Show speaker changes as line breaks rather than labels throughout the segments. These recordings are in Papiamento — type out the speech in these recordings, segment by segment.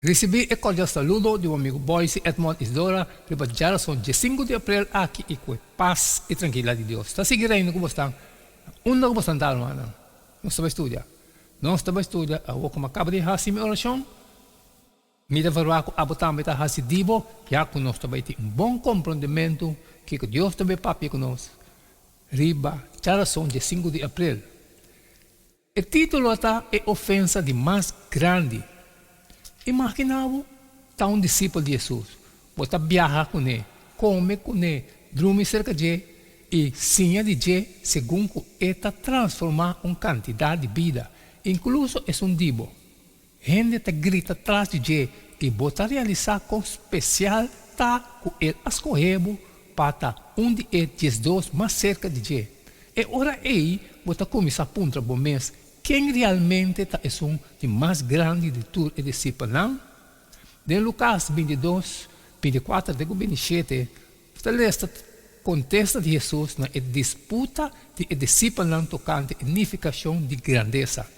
Risibí e kordial saludo di bo amigu Boyce Edmond Isidora riba djarason diesinku di aprel aki i ku e pas i trankilidat di Dios ta sigui reina ku bosnan na unda ku bosnan ta rumannan. Nos ta bai studia. Nos ta bai studia awor ku mi a kaba di hasi mi orashon. Mi ta verwagt ku abo tambe ta hasi di bo ya ku nos ta bai tin un bon komprondementu kiko Dios ta bai papia ku nos riba djarason diesinku di aprel. E título ta E Ofensa di Mas Grandi. Imaginá bo ta un disipel di Hesus. Bo ta biaha kuné, kome kuné, drumi serka dje i siña di dje segun ku e ta transformá un kantidat di bida, inkluso esun di bo. Hende ta grita tras di dje i bo ta realisá kon spesial ta ku el a skohe bo pa ta un di e diesdos mas serka di dje. E ora ei bo ta kuminsá puntra bo mes ken realmente ta esun di mas grandi di tur e disipelnan. Den Lukas bintidos, bintikuater te ku bintishete ta lesa kontesta di Hesus na e disputa di e disipelnan tokante e nifikashon di grandesa.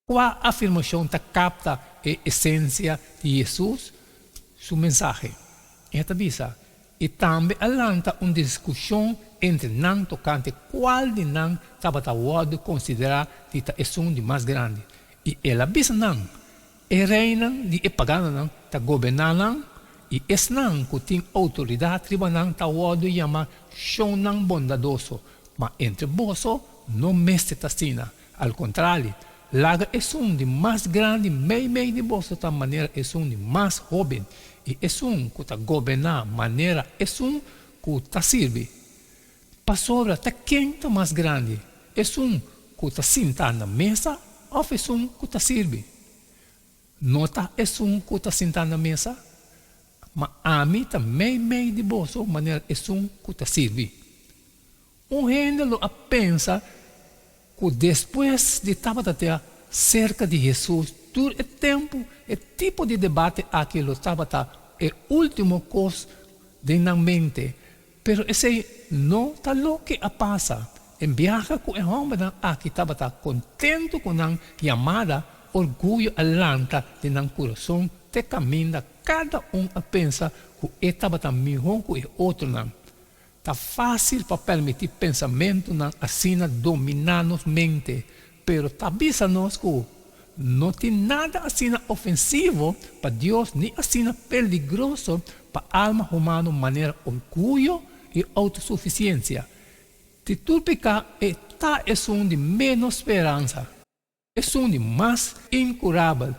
Kua afirmashon ta kapta e esensia di Hesus su mensahe? E ta bisa, I tambe a lanta un diskushon entre nan tokante kual di nan tabata wòrdu konsiderá di ta esun di mas grandi. I el a bisa nan, E reinan di e paganonan ta goberná nan, i esnan ku tin outoridat riba nan ta wòrdu yamá shonnan bondadoso. Ma entre boso no mester ta asina. Al kontrali, laga esun di mas grandi meimei di boso ta manera esun di mas hóben, i esun ku ta goberná manera esun ku ta sirbi. Pasobra ta ken ta mas grandi, esun ku ta sintá na mesa òf esun ku ta sirbi? No ta esun ku ta sintá na mesa? Ma ami ta meimei di boso manera esun ku ta sirbi. Un hende lo a pensa ku despues di tabata ta serka di Hesus tur e tempu, e tipo di debate aki lo tabata e último kos den nan mente. Pero esei no ta loke a pasa. En biaha ku e hòmbernan aki tabata kontentu ku nan yamada, orguyo a lanta den nan kurason te kaminda kada un a pensa ku e tabata mihó ku e otronan. Ta fásil pa permití pensamentunan asina dominá nos mente, pero ta bisa nos ku no tin nada asina ofensivo pa Dios ni asina peligroso pa alma humano manera orguyo i outosufisiensia. Di tur piká e ta esun di ménos speransa, esun di mas inkurabel.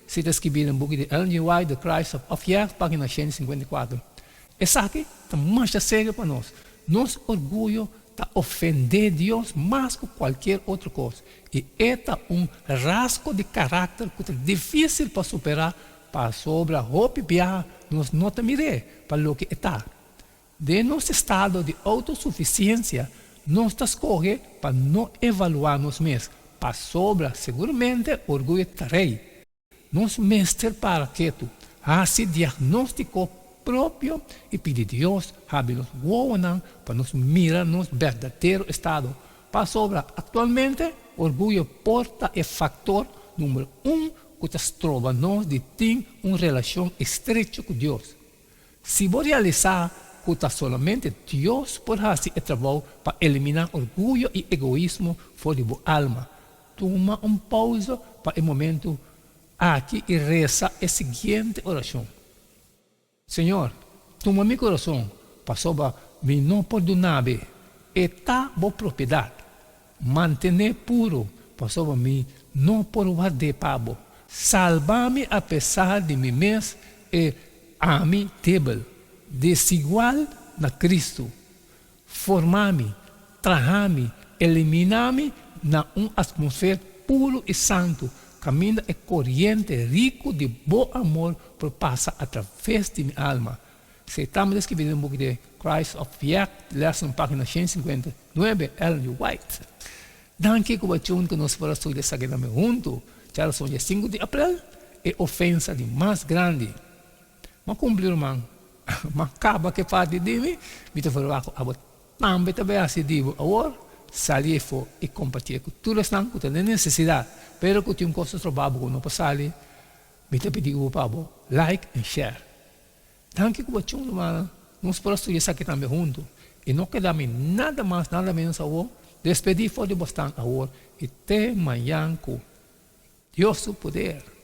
Si ta skibí den buki di Ellen G. White, The Christ of Ophir, página 154. Esaki ta masha serio pa nos. Nos orguyo ta ofendé Dios mas ku kualkier otro kos, i e ta un rasgo di karakter ku ta difísil pa superá pasobra hopi biaha nos no ta mir'é pa loke e ta. Den nos estado di outosufisiensia, nos ta skohe pa no evaluá nos mes, pasobra seguramente orguyo ta rei. Nos mester para ketu, hasi diagnóstiko propio i pidi Dios habri nos wowonan pa nos mira nos berdadero estado, pasobra aktualmente orguyo por ta e faktor number un ku ta stroba nos di tin un relashon estrecho ku Dios. Si bo realisá ku ta solamente Dios por hasi e trabou pa eliminá orguyo i egoismo for di bo alma, tuma un pousa pa e momentu aki i resa e siguiente orashon, Señor, tuma mi kurason, pasobra mi no por duna bo, e ta bo propiedat. Mantené puru, pasobra mi no por ward'é pa bo. Salba mi apesar di mi mes e ami debel, desigual na Cristo. Forma mi, traha mi, elimina mi na un atmosfer puru i santu, kaminda e koriente riku di bo amor por pasa atraves di mi alma. Esei tambe ta skibí den e buki The Christ of Yet Lesson, página 159, Ellen G. White. Danki ku bo a tune ku nos por a studia esaki tambe huntu. Djarason dje sinku di aprel, e ofensa di mas grandi. M'a kumpli ruman, m'a kaba ku e parti di mi, mi ta verwagt ku abo tambe ta bai hasi di bo awor. sali efo i kompartié ku tur esnan ku ta den nesesidat, pero ku tin un kos ta stroba bo ku no por sali, mi ta pidi bo pa bo like and share. Danki ku bo chun rumannan, nos por a studia esaki tambe huntu i no keda mi nada mas nada menos awor, despedí for di bosnan awor i te mañan ku Dios su poder.